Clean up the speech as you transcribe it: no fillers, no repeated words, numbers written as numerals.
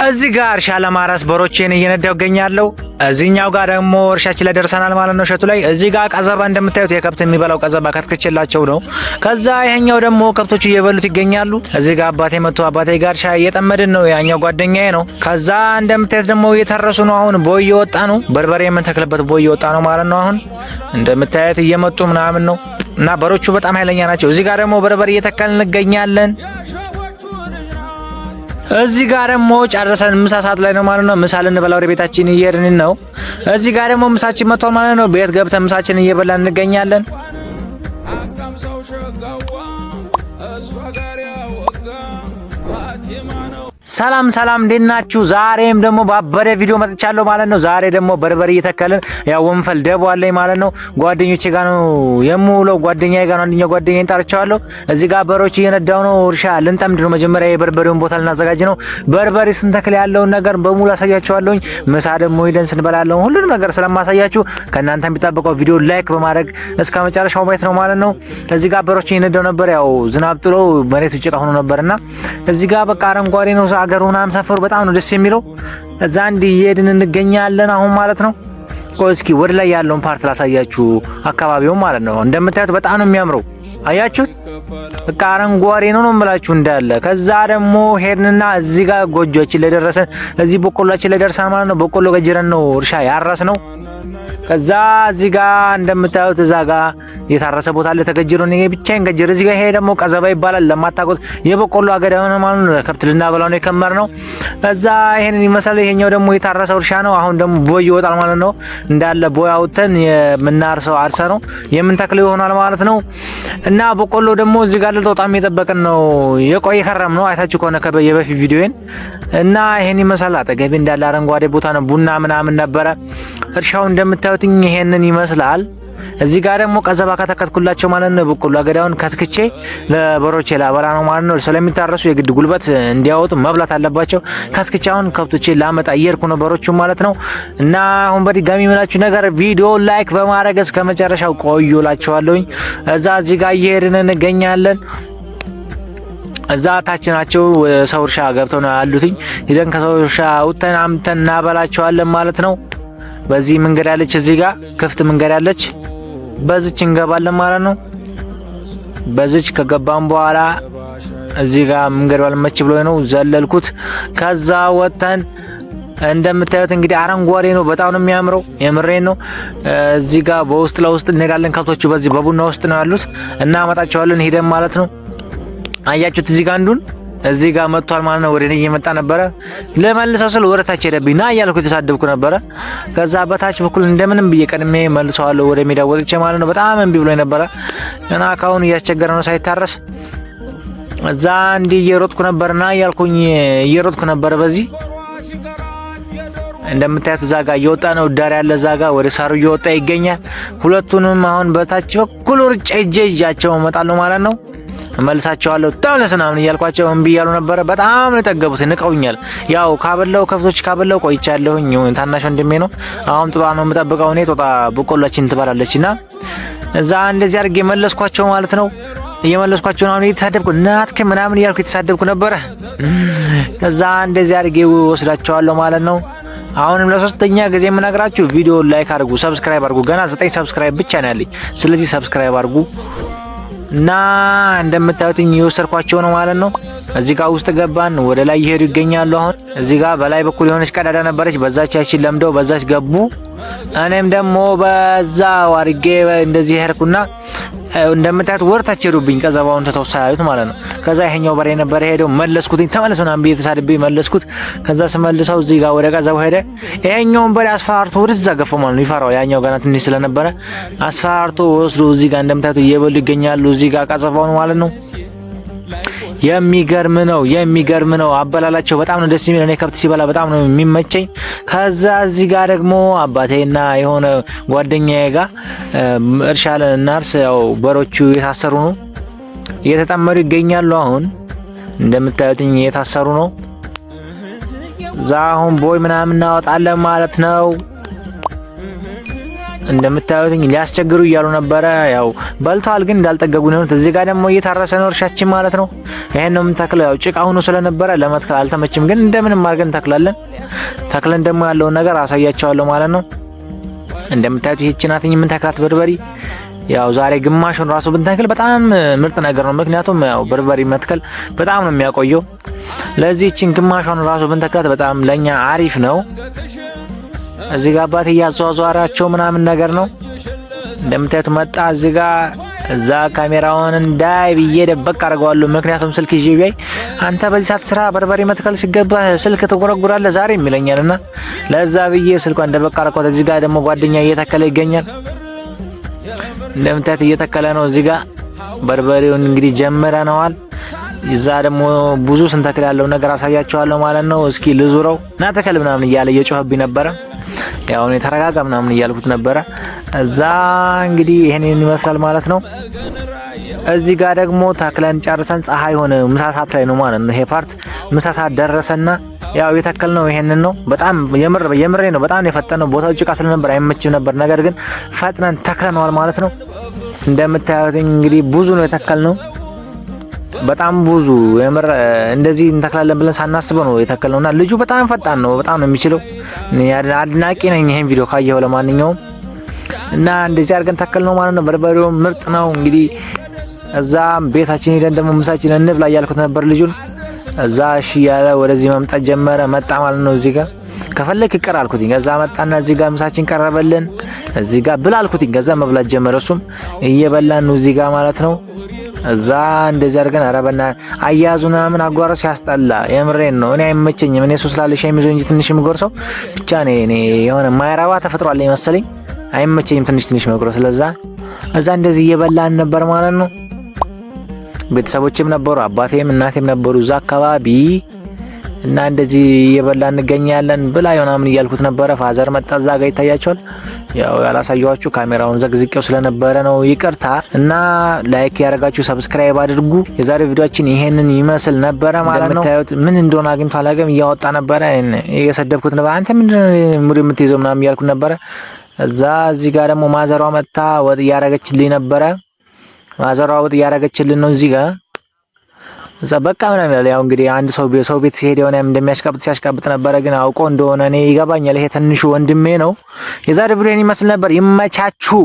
እዚህ ጋር እርሻ ለማረስ በሮቼን እየነዳው እገኛለሁ። እዚህኛው ጋር ደግሞ እርሻችን ላይ ደርሰናል ማለት ነው። እሸቱ ላይ እዚህ ጋር ቀዘባ እንደምታዩት የከብት የሚበላው ቀዘባ ከትክችላቸው ነው። ከዛ ይሄኛው ደግሞ ከብቶቹ እየበሉት ይገኛሉ። እዚህ ጋር አባቴ መጥቶ አባቴ ጋር እርሻ እየጠመድን ነው። ያኛው ጓደኛዬ ነው። ከዛ እንደምታዩት ደግሞ እየተረሱ ነው። አሁን ቦይ እየወጣ ነው። በርበሬ የምንተክልበት ቦይ እየወጣ ነው ማለት ነው። አሁን እንደምታዩት እየመጡ ምናምን ነው እና በሮቹ በጣም ኃይለኛ ናቸው። እዚህ ጋር ደግሞ በርበሬ እየተከልን እንገኛለን። እዚህ ጋር ደግሞ ጨርሰን ምሳ ሰዓት ላይ ነው ማለት ነው። ምሳ ልንበላ ወደ ቤታችን እየሄድን ነው። እዚህ ጋር ደግሞ ምሳችን መጥቷል ማለት ነው። ቤት ገብተን ምሳችን እየበላን እንገኛለን። ሰላም ሰላም፣ እንዴት ናችሁ? ዛሬም ደግሞ ባበደ ቪዲዮ መጥቻለሁ ማለት ነው። ዛሬ ደግሞ በርበሬ እየተከልን ያው ወንፈል ደቦ አለኝ ማለት ነው። ጓደኞቼ ጋር ነው የምውለው። ጓደኛዬ ጋር ነው፣ አንደኛው ጓደኛዬን ጠርቼዋለሁ። እዚህ ጋር በሮች እየነዳው ነው። እርሻ ልንጠምድ ነው። መጀመሪያ የበርበሬውን ቦታ ልናዘጋጅ ነው። በርበሬ ስንተክል ያለውን ነገር በሙሉ አሳያችኋለሁኝ። ምሳ ደግሞ ሄደን ስንበላለሁ ሁሉንም ነገር ስለማሳያችሁ ከእናንተ የሚጠበቀው ቪዲዮ like በማድረግ እስከ መጨረሻው ማየት ነው ማለት ነው። እዚህ ጋር በሮች እየነዳው ነበር። ያው ዝናብ ጥሎ መሬቱ ጭቃ ሆኖ ነበርና እዚህ ጋር በቃ አረንጓዴ ነው አገሩ ምናምን ሰፈሩ በጣም ነው ደስ የሚለው። እዛ አንድ እየሄድን እንገኛለን አሁን ማለት ነው። ቆይ እስኪ ወደ ላይ ያለውን part ላሳያችሁ፣ አካባቢውን ማለት ነው። እንደምታዩት በጣም ነው የሚያምረው። አያችሁት? በቃ አረንጓዴ ነው ነው የምላችሁ እንዳለ። ከዛ ደግሞ ሄድንና እዚህ ጋር ጎጆችን ላይ ደረሰን። እዚህ በቆሎችን ላይ ደርሰን ማለት ነው። በቆሎ ገጅረን ነው እርሻ ያረስ ነው። ከዛ እዚህ ጋር እንደምታዩት እዛ ጋር የታረሰ ቦታ አለ ተገጅሮ ነው ብቻዬን ገጅር። እዚህ ጋር ይሄ ደግሞ ቀዘባ ይባላል። ለማታውቁት የበቆሎ አገዳ ነው ማለት ነው። ከብት ልናበላው ነው የከመር ነው። ከዛ ይሄንን ይመስላል። ይሄኛው ደግሞ የታረሰው እርሻ ነው። አሁን ደግሞ ቦይ ይወጣል ማለት ነው። እንዳለ ቦይ አውጥተን የምናርሰው አርሰ ነው የምንተክለው ይሆናል ማለት ነው። እና በቆሎ ደግሞ እዚህ ጋር ልጦጣም እየጠበቅን ነው። የቆየ ከረም ነው አይታችሁ ከሆነ የበፊት ቪዲዮን እና ይሄን ይመስላል። አጠገቤ እንዳለ አረንጓዴ ቦታ ነው። ቡና ምናምን ነበረ እርሻው እንደምታዩት ይሄንን ይመስላል። እዚህ ጋር ደግሞ ቀዘባ ከተከትኩላቸው ማለት ነው። በቆሎ አገዳውን ከትክቼ ለበሮቼ ላበላ ነው ማለት ነው። ስለሚታረሱ የግድ ጉልበት እንዲያወጡ መብላት አለባቸው። ከትክቼ አሁን ከብቶቼ ላመጣ እየሄድኩ ነው፣ በሮቹ ማለት ነው። እና አሁን በድጋሚ የምላችሁ ነገር ቪዲዮ like በማድረግ እስከ መጨረሻው ቆዩ እላችኋለሁኝ። እዛ እዚህ ጋር እየሄድን እንገኛለን። እዛ ታች ናቸው ሰው እርሻ ገብተው ነው ያሉትኝ። ሂደን ከሰው እርሻ አውጥተን አምተን እናበላቸዋለን ማለት ነው። በዚህ መንገድ ያለች እዚህ ጋር ክፍት መንገድ ያለች በዚች እንገባለን ማለት ነው። በዚች ከገባን በኋላ እዚህ ጋር መንገድ ባልመች ብሎ ነው ዘለልኩት። ከዛ ወጥተን እንደምታዩት እንግዲህ አረንጓዴ ነው፣ በጣም ነው የሚያምረው። የምሬን ነው። እዚህ ጋር በውስጥ ለውስጥ እንሄዳለን። ከብቶቹ በዚህ በቡና ውስጥ ነው ያሉት እና አመጣቸዋለን ሄደን ማለት ነው። አያችሁት እዚህ ጋር አንዱን እዚህ ጋር መጥቷል ማለት ነው። ወደ እኔ እየመጣ ነበረ። ለመልሰው ስል ወደ ታች ሄደብኝ ና እያልኩ የተሳደብኩ ነበረ። ከዛ በታች በኩል እንደምንም ብዬ ቀድሜ መልሰዋለሁ ወደ ሜዳ ወጥቼ ማለት ነው። በጣም እምቢ ብሎ ነበረ እና ካሁን እያስቸገረ ነው ሳይታረስ። እዛ እንዲህ እየሮጥኩ ነበርና እያልኩኝ እየሮጥኩ ነበረ። በዚህ እንደምታዩት እዛ ጋር እየወጣ ነው። ዳር ያለ እዛ ጋር ወደ ሳሩ እየወጣ ይገኛል። ሁለቱንም አሁን በታች በኩል ርጬ እጄ ይዣቸው እመጣለሁ ማለት ነው። እመልሳቸዋለሁ ተመለስ ምናምን እያልኳቸው እምቢ እያሉ ነበረ። በጣም ነው የጠገቡት፣ ንቀውኛል። ያው ካበላው ከብቶች ካበላው ቆይቻለሁኝ። ታናሽ ወንድሜ ነው። አሁን ጦጣ ነው የምጠብቀው እኔ። ጦጣ በቆሏችን ትበላለች እና እዛ እንደዚህ አድርጌ መለስኳቸው ማለት ነው። እየመለስኳቸው ነው። አሁን እየተሳደብኩ እናትክ ምናምን እያልኩ የተሳደብኩ ነበረ። ከዛ እንደዚህ አድርጌ ወስዳቸዋለሁ ማለት ነው። አሁንም ለሶስተኛ ጊዜ የምነግራችሁ ቪዲዮ like አድርጉ፣ subscribe አድርጉ። ገና 9 subscribe ብቻ ነው ያለኝ። ስለዚህ subscribe አድርጉ። እና እንደምታዩትኝ የወሰድኳቸው ነው ማለት ነው። እዚህ ጋር ውስጥ ገባን። ወደ ላይ እየሄዱ ይገኛሉ። አሁን እዚህ ጋር በላይ በኩል የሆነች ቀዳዳ ነበረች። በዛች ያችን ለምደው በዛች ገቡ። እኔም ደግሞ በዛ አድርጌ እንደዚህ ሄድኩና እንደምታዩት ወርታች ሄዱብኝ። ቀዘባውን ትተው ሳያዩት ማለት ነው። ከዛ ይሄኛው በሬ ነበረ ሄደው መለስኩትኝ። ተመለስ ምናምን ብዬ ተሳድቤ መለስኩት። ከዛ ስመልሰው እዚህ ጋር ወደ ቀዘባው ሄደ። ይሄኛውን በሬ አስፈራርቶ ወደዛ ገፋው ማለት ነው። ይፈራው ያኛው ገና ትንሽ ስለነበረ አስፈራርቶ ወስዶ እዚህ ጋር እንደምታዩት እየበሉ ይገኛሉ። እዚህ ጋር ቀዘባውን ማለት ነው። የሚገርም ነው። የሚገርም ነው። አበላላቸው በጣም ነው ደስ የሚል። እኔ ከብት ሲበላ በጣም ነው የሚመቸኝ። ከዛ እዚህ ጋር ደግሞ አባቴና የሆነ ጓደኛዬ ጋር እርሻ ልናርስ ያው በሮቹ የታሰሩ ነው እየተጠመዱ ይገኛሉ። አሁን እንደምታዩትኝ እየታሰሩ ነው። እዛ አሁን ቦይ ምናምን እናወጣለን ማለት ነው። እንደምታዩት ሊያስቸግሩ እያሉ ነበረ። ያው በልተዋል፣ ግን እንዳልጠገቡ ነው። እዚህ ጋር ደግሞ እየታረሰ ነው እርሻችን ማለት ነው። ይሄን ነው የምንተክለው። ያው ጭቃ ሆኖ ስለነበረ ለመትከል አልተመችም፣ ግን እንደምንም አድርገን እንተክላለን። ተክለን ደግሞ ያለውን ነገር አሳያቸዋለሁ ማለት ነው። እንደምታዩት ይህች ናት የምንተክላት በርበሪ። ያው ዛሬ ግማሹን ራሱ ብንተክል በጣም ምርጥ ነገር ነው። ምክንያቱም ያው በርበሪ መትከል በጣም ነው የሚያቆየው። ለዚህ ይህችን ግማሿን ራሱ ብንተክላት በጣም ለኛ አሪፍ ነው። እዚህ ጋር አባት እያዟዟራቸው ምናምን ነገር ነው። እንደምታዩት መጣ እዚህ ጋር እዛ ካሜራውን እንዳይ ብዬ ደበቅ አድርገዋለሁ። ምክንያቱም ስልክ ይዤ ቢያይ አንተ በዚህ ሰዓት ስራ በርበሬ መትከል ሲገባ ስልክ ትጎረጉራለህ ዛሬ የሚለኛልና ለዛ ብዬ ስልኳን ደበቅ አድርጓት። እዚህ ጋር ደግሞ ጓደኛ እየተከለ ይገኛል። እንደምታዩት እየተከለ ነው። እዚህ ጋር በርበሬውን እንግዲህ ጀምረነዋል። እዛ ደግሞ ብዙ ስንተክል ያለው ነገር አሳያቸዋለሁ ማለት ነው። እስኪ ልዙረው ና ተከል ምናምን እያለ እየጮኸብኝ ነበረ። ያው እኔ ተረጋጋ ምናምን እያልኩት ነበረ። እዛ እንግዲህ ይሄንን ይመስላል ማለት ነው። እዚህ ጋር ደግሞ ተክለን ጨርሰን ፀሐይ ሆነ ምሳ ሰዓት ላይ ነው ማለት ነው። ይሄ part ምሳ ሰዓት ደረሰና ያው የተከልነው ይሄንን ነው። በጣም የምር የምሬ ነው። በጣም የፈጠነው ቦታው ጭቃ ስለነበር አይመችም ነበር። ነገር ግን ፈጥነን ተክለነዋል ማለት ነው። እንደምታዩት እንግዲህ ብዙ ነው የተከልነው። በጣም ብዙ የምር እንደዚህ እንተክላለን ብለን ሳናስበው ነው የተከልነውና ልጁ በጣም ፈጣን ነው። በጣም ነው የሚችለው። አድናቂ ነኝ ይሄን ቪዲዮ ካየኸው። ለማንኛውም እና እንደዚህ አድርገን ተከልነው ማለት ነው። በርበሬው ምርጥ ነው። እንግዲህ እዛ ቤታችን ሄደን ደግሞ ምሳችን እንብላ እያልኩት ነበር ልጁን። እዛ እሺ እያለ ወደዚህ መምጣት ጀመረ። መጣ ማለት ነው። እዚህ ጋር ከፈለክ ቅር አልኩትኝ። ከዛ መጣና እዚህ ጋር ምሳችን ቀረበልን። እዚህ ጋር ብላ አልኩትኝ። ከዛ መብላት ጀመረ። እሱም እየበላን ነው እዚህ ጋር ማለት ነው። እዛ እንደዚህ አድርገን ኧረ በእናትህ አያያዙ ምናምን አጓራሱ ያስጠላ። የምሬን ነው። እኔ አይመቸኝም። እኔ ሱስ ላለሽ የሚይዘው እንጂ ትንሽ የምጎርሰው ብቻ እኔ የሆነ ማይረባ ተፈጥሮ አለኝ መሰለኝ። አይመቸኝም ትንሽ ትንሽ መጉረስ። ስለዛ እዛ እንደዚህ እየበላን ነበር ማለት ነው። ቤተሰቦችም ነበሩ፣ አባቴም እናቴም ነበሩ እዛ አካባቢ እና እንደዚህ እየበላ እንገኛለን ብላ ምናምን እያልኩት ነበረ። father መጣ እዛ ጋር ይታያቸዋል። ያው ያላሳየኋችሁ ካሜራውን ዘግዝቄው ስለነበረ ነው ይቅርታ። እና like ያደረጋችሁ subscribe አድርጉ። የዛሬው ቪዲዮአችን ይሄንን ይመስል ነበረ ማለት ነው። እንደምታዩት ምን እንደሆነ አግኝቶ አላውቅም፣ እያወጣ ነበረ። እየሰደብኩት ነበር። አንተ ምንድን ነው mood የምትይዘው ምናምን እያልኩት ነበረ። እዛ እዚህ ጋር ደግሞ ማዘሯ መጣ ወጥ እያረገችልኝ ነበረ። ማዘሯ ወጥ እያረገችልን ነው እዚህ ጋር እዛ በቃ ምናምን ይላል። ያው እንግዲህ አንድ ሰው ሰው ቤት ሲሄድ የሆነ እንደሚያሽቃብጥ ሲያሽቃብጥ ነበረ፣ ግን አውቆ እንደሆነ እኔ ይገባኛል። ይሄ ትንሹ ወንድሜ ነው። የዛሬ ቪዲዮ ይመስል ነበር። ይመቻችሁ።